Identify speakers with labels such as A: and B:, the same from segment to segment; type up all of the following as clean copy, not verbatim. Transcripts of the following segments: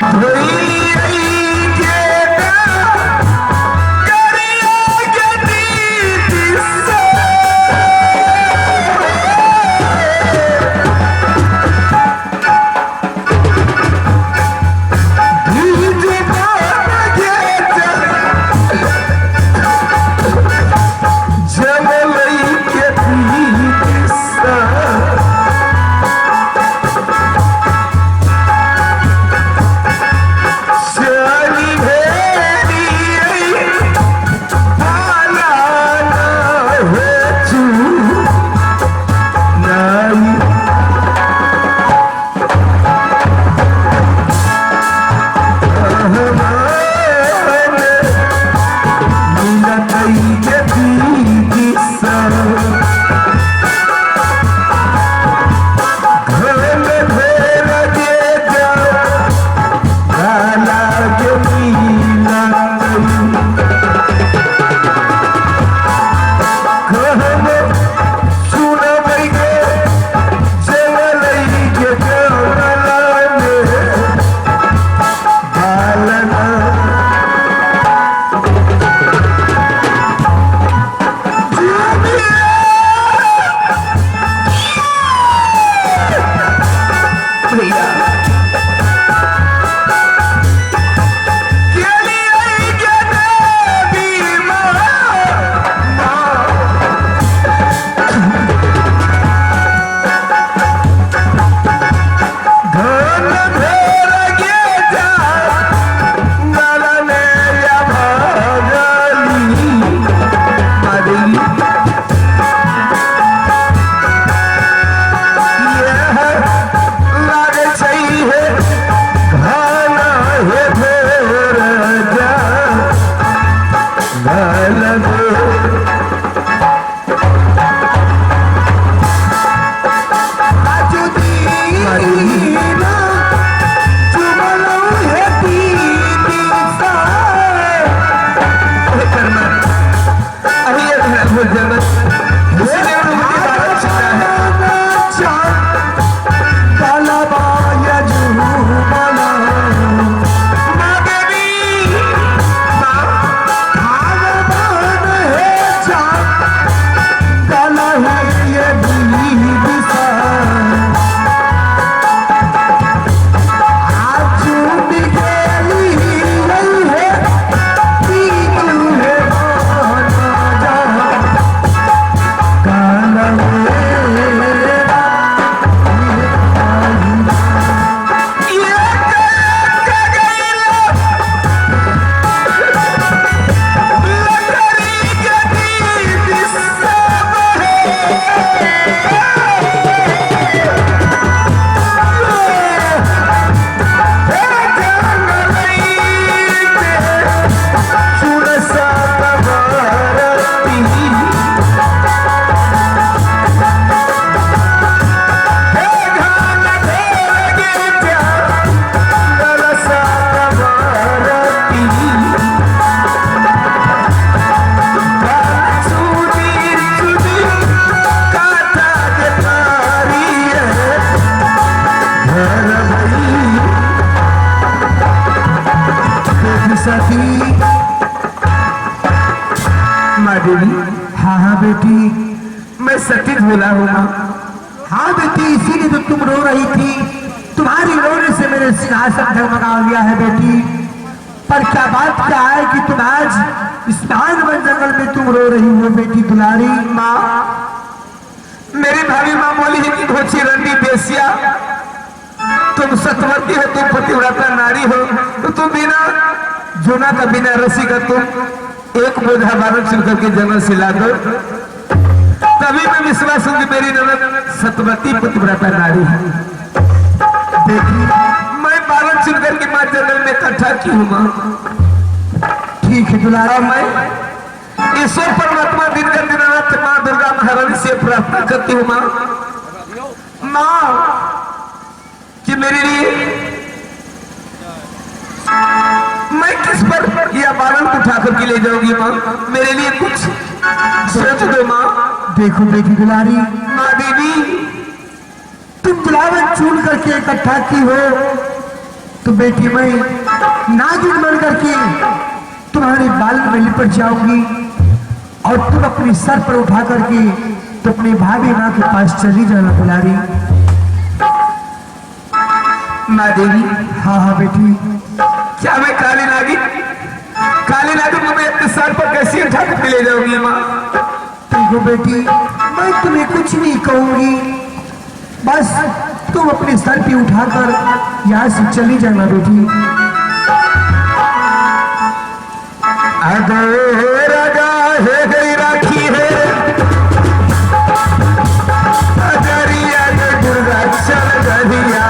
A: माँ देवी।
B: हाँ हाँ बेटी,
A: मैं सती भूला हूँ माँ।
B: हाँ बेटी, इसीलिए तो तुम रो रही थी। तुम्हारी रोने से मेरे सिंहासन डगमगा गया है बेटी। पर क्या बात क्या है कि तुम आज इस महान वन जंगल में तुम रो रही हो बेटी दुलारी।
A: माँ, मेरी भाभी माँ बोली है कि घोची रंडी बेसिया, तुम सतवती हो, तुम पतिव्रता नारी हो, तो तुम बिना जोना का बिना रस्सी का तुम एक बोझा बारह चुन करके जंगल से ला दो, तभी मैं विश्वास हूँ कि मेरी ननद सतवती पतिव्रता नारी है।
B: बेटी,
A: मैं बारह चुन करके माँ जंगल में इकट्ठा की हूँ माँ।
B: ठीक है दुलारी।
A: मैं ईश्वर परमात्मा दिनकर दीनानाथ माँ दुर्गा महारानी से प्रार्थना करती हूँ माँ, माँ कि मेरे लिए मैं किस पर यह बालन उठा करके ले जाऊंगी माँ, मेरे लिए कुछ सोच दो माँ।
B: देखो बेटी दुलारी,
A: माँ देवी,
B: तुम दुलावन चून करके इकट्ठा की हो, तो बेटी मैं नागिन बन करके तुम्हारे बाल में लिपट जाऊंगी और तुम अपने सर पर उठा करके तो अपने भाभी माँ के पास चली जाना दुलारी।
A: माँ देवी।
B: हाँ हाँ बेटी।
A: क्या मैं काली नागिन को मैं अपने सर पर कैसे उठा कर ले जाऊंगी माँ?
B: देखो बेटी, मैं तुम्हें कुछ नहीं कहूंगी, बस तुम अपने सर पे उठाकर यहाँ से चली जाना बेटी।
A: अगर राजा है गई राखी है अजरिया दुर्गा चल गरिया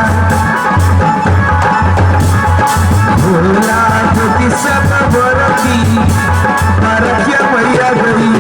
A: भोला ज्योति सब बरखी बरखिया मैया गई।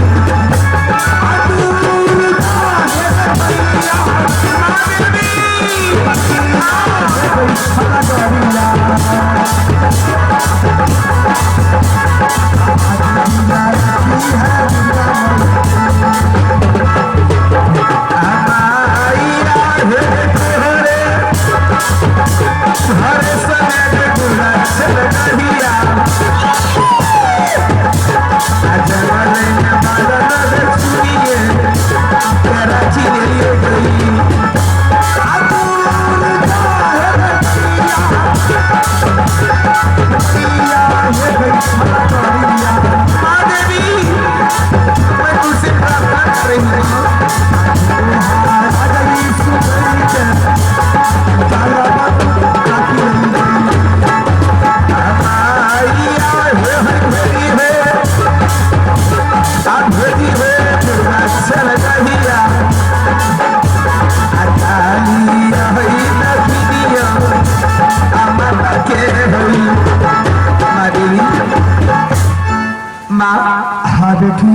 B: हाँ बेटी,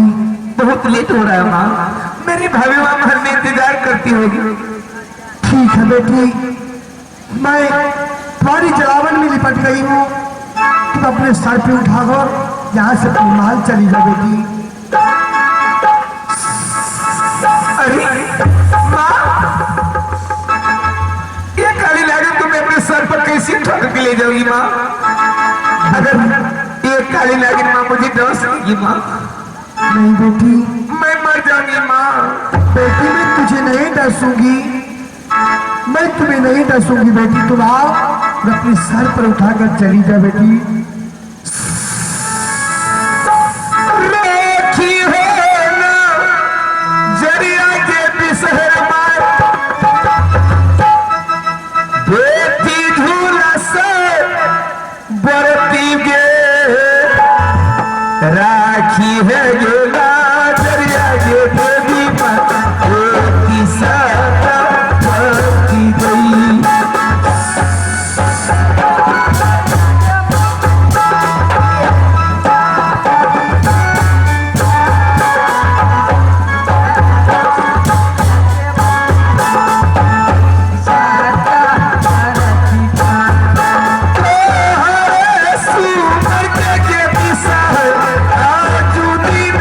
A: बहुत लेट हो रहा है माँ, मेरी भाभी माँ महल में इंतजार करती होगी।
B: ठीक है बेटी, मैं तुम्हारी जलावन में लिपट गई हूँ, तुम अपने सर पे उठाकर यहाँ से अपने महल चली जा बेटी।
A: अरे माँ, ये काली नागिन को मैं अपने सर पर कैसे उठा करके ले जाऊंगी माँ? अगर ये काली नागिन माँ मुझे डस देगी माँ।
B: नहीं बेटी,
A: मैं मर जाऊंगी माँ।
B: बेटी मैं तुझे नहीं डसूंगी, मैं तुम्हें नहीं डसूंगी बेटी, तुम आओ और अपने सर पर उठाकर चली जा बेटी।
A: रेखी है ना जरिया के बिसहर मार बेटी झूला से बरती गे राखी है गेला दरिया के देवी बेटी साता बरती गई। सुमर के बिसहर आजू दिन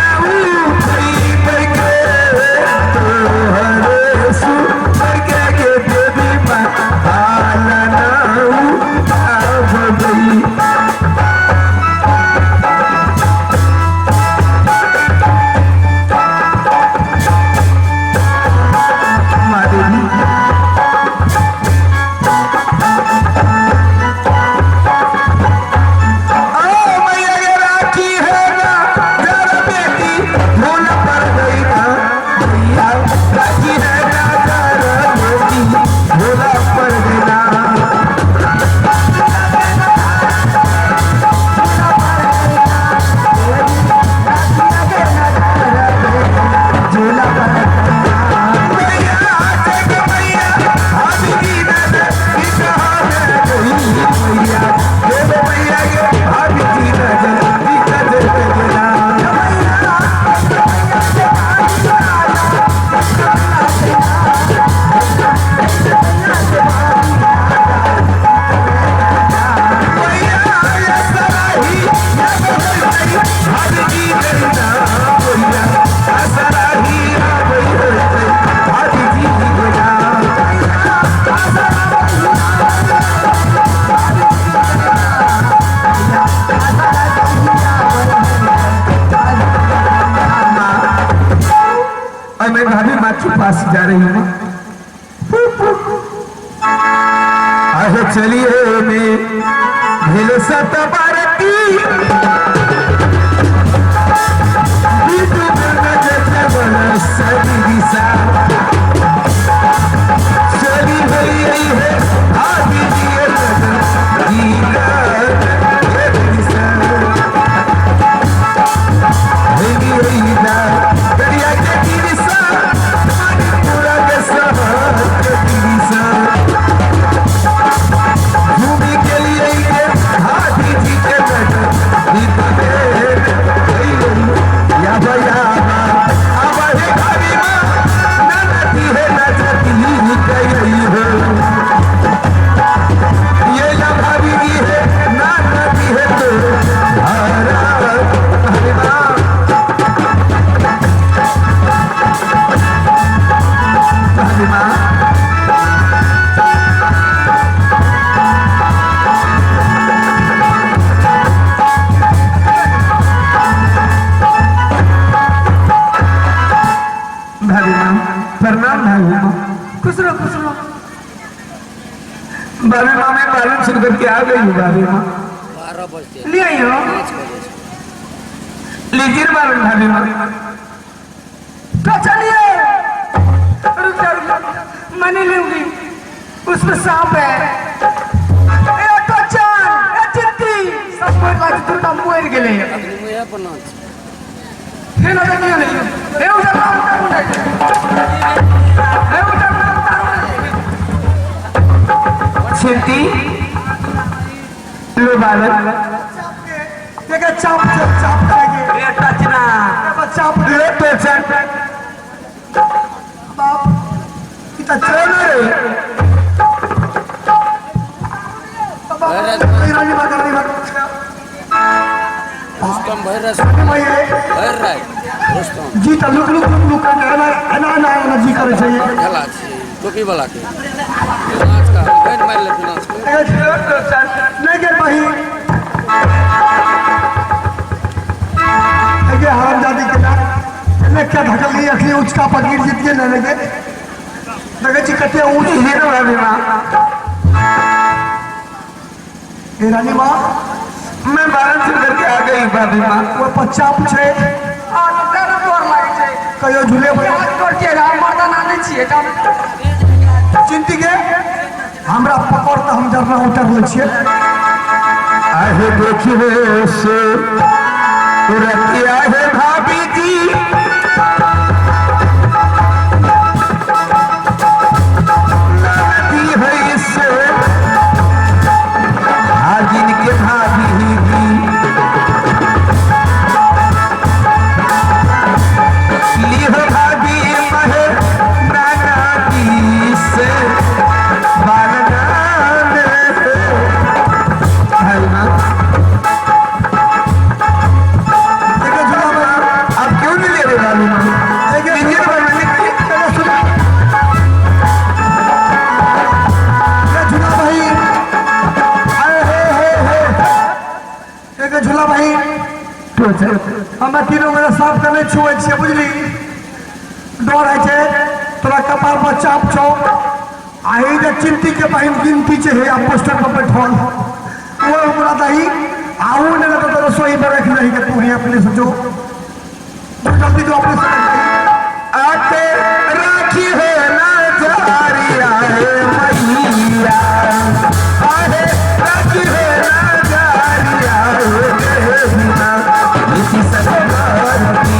A: पास जा रही हूँ। अहे चलिए में भेल सतबारती चली गई है भाभी जी भाभी माँ प्रणाम। भाभी माँ
C: खुश रहो, खुश रहो।
A: भाभी माँ मैं बालन सुन करके आ गई हूँ। भाभी माँ
D: 12 बजते
C: ले आइयो।
D: 5 बजे
A: लीजिए बालन भाभी माँ।
C: तो चलिए, रुक जा, रुक जा, मैं नहीं लूंगी, उसमें सांप है। ए ऑटो चान, ए चित्ती, सब मर लाग तू तो मर गेले।
D: अखनी मुँहे पर नाच।
C: हे ना देखियो नहीं, हे उधर राम उधर हे उधर
A: छिंती लो बालन।
B: देखा चाप चाप चाप करेंगे।
A: ए टचना
B: चाप
A: ले तो चल
B: बाप कितना
A: चलो रे।
D: रुस्तम भैर भैर राय रुस्तम
B: जी त लुक लुक लुक लुक एना एना एना एना जी करे छै।
D: खेला छी टोपी वाला के नाच का गैंड मारि लेते नाच के।
B: नहीं गेल बही एगे हरामजादी के ना एने क्या धकल ली अखनी उचका पर गिर जित गेल ने देखै छी कते ऊंच
A: हीरो भाभी माँ।
B: ए रानी माँ
A: मैं बालन सुन करके आ गई भाभी माँ।
B: ओ बच्चा छै
C: आ डर डर लागे छै।
B: कहियो झूले
C: हाथ तोड़ के राम मर्दाना नहीं छिए।
B: चिंती के हमरा पकड़ त हम जरना उतर लै छियै।
A: आहे देखिए से रतिया है भाभी जी नदी है से भागिन के भाभी जी लिह भाभी महे नाना से बालना भाई माँ।
B: एगे झूला बही
A: आप क्यों नहीं ले रहे भाभी माँ?
B: एगे
A: लीजिए ना भाभी माँ।
B: चलो सुन ए झूला बही आए हे हे हे एगे झूला बही
A: तो चल
B: हमे तीनों गोरे साफ के नहि छुए छियै बुझली। डर होइ छै तोरा कपार पर चाप छौ आ ई जे चिंती के बहिन गिनती छै हे आ पोस्टर पर बैठल ओ हमरा दही आऊ ने तो रसोई पर रख दही के तू ही अपने से जो जल्दी जो अपने से रख दही।
A: आके राखी है ना जारिया है मैया आहे राखी है ना जारिया है मैया इसी सतबारती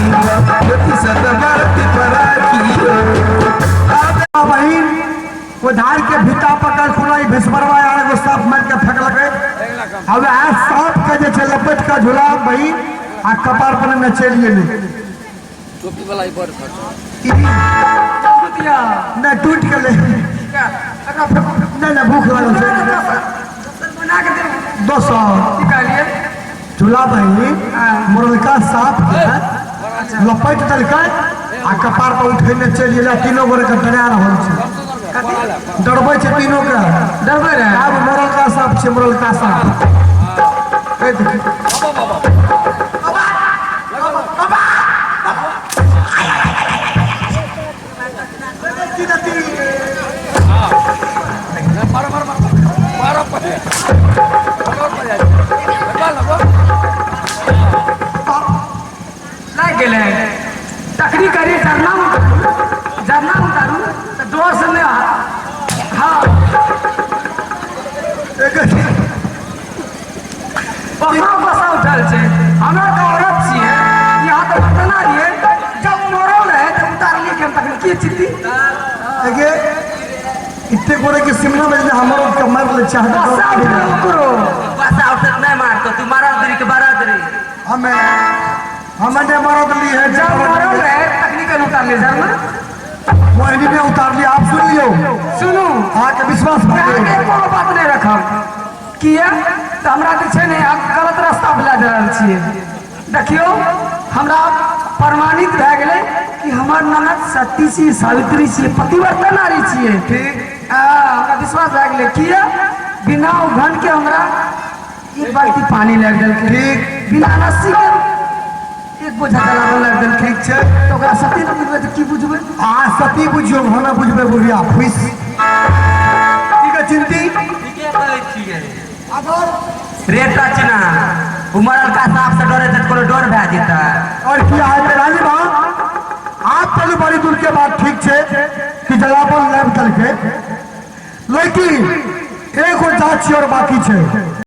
A: इसी सतबारती पर राखी हो।
B: बहिन वो धार के भीता पकड़ खुला भेसबरवा आर एगो सांप मारि के फेंकलकै। अब आ सांप के जे छै लपेट के झूला बहिन आ कपार पर ने चलि गेलै।
D: टोपी वाला ही बड़ खर्चा
C: कुतिया
B: नहि टूटि गेलै।
C: एकरा फेंको।
B: नहि नहि भूख लागल छै।
C: बना के दे
B: दोसर
C: की कहलिए
B: झूला बहिन मुरलका सांप के लपेट देलकै आ कपार पर उठेने चलि गेलै। तीनो गोरे के डरा रहल छै, डरबै छै तीनों के।
C: डरबै रहे।
B: आब मुरलका सांप छै, मुरलका सांप। ए देखी।
C: की चित्ती
B: देखिए इतने गोरे के शिमला में हमरो के मार ले चाहत
C: बसा उठल ओकरो
E: बसा उठत नहीं मारतो तू मारल दरी के बारह दरी
B: हमें हमने मरद ली है
C: जब मरल रहे तखनी के उतार ले जब ना
B: मोहिनी में उतार लिया आप सुन लियो
C: सुनू
B: आके विश्वास भऽ
C: अहाँके
B: गेल
C: कोनो बात नहि रखब किया तऽ हमरा जे छै ने अहाँ गलत रास्ता पर लए जा रहल छियै देखियौ हमरा प्रमाणित भए गेलै कि हमर ननद सती छी सावित्री छियै पतिव्रता नारी छियै
B: ठीक
C: हँ हमरा विश्वास भए गेलै किया बिना उघन के हमरा एक बाल्टी पानी लागि देलकै
B: ठीक।
C: बिना रस्सी के एक बोझा जलावन लागि देलकै
B: ठीक छै
C: तऽ ओकरा सती नहि बुझबै तऽ की बुझबै
B: अहाँ सती बुझियौ हम बुझबै बुढ़िया फुसि ठीक है चिंती
E: ठीके कहै छियै
B: अगर
E: रे रचना ओ मरलका साँप से डरे तऽ कोनो डर भए जेतै
B: और की है रानी बा आप चलू बड़ी दूर के बात ठीक छै कि जलावन लैब देलकै लेकिन एगो जाँच और बाकी छै।